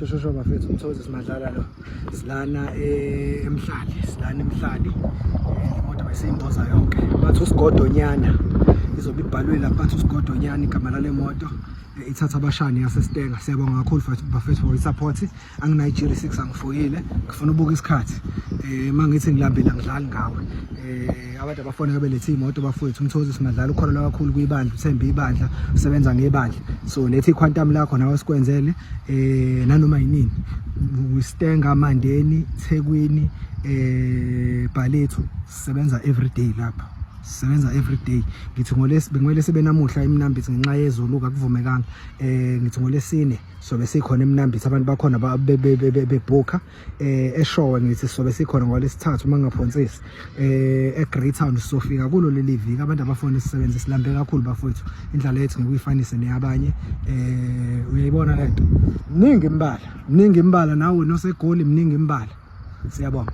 Shosho bafethu, uMthokozisi Madlala lo. Silana eMhlali, silana eMhlali. Imoto besiyimboza yonke. Bathi uSigodonyana. Izobe ibhalwe lapha, bathi uSigodonyana igama lale moto. Ithatha abashani yaseStenga. Siyabonga kakhulu bafethu for i-support. Anginayo i-GR6, angifuyile. Ngifuna ubuka isikhathi. Mangithi ngilambile angidlali ngawe. Abantu abafoneka belethe imoto bafowethu, uMthokozisi Madlala ukholelwa kakhulu kwibandla, uthemba ibandla, usebenza ngebandla. So letha iQuantum lakho nawe sikwenzele nanoma yinini. Stenga, Mandeni, Thekwini, Bhalethu, sisebenza every day lapha. Sisebenza every day. Ngithi ngolesi bengimele sibe namuhla eMnambithi, ngenxa yezulu akuvumekanga. Ngithi ngolesine sobe sikhona eMnambithi, abantu bakhona bebhukha. EShowe ngithi sobe sikhona ngolesithathu uma ngaphonsisi. EGreytown sizofika kulo leli viki. Abantu abafuna isisebenzi, silambe kakhulu bafowethu. Indlala yethu ngeke uyifanise neyabanye. Uyayibona lento, mningi imbala, mningi imbala, nawe noseGoli mningi imbala. Siyabonga.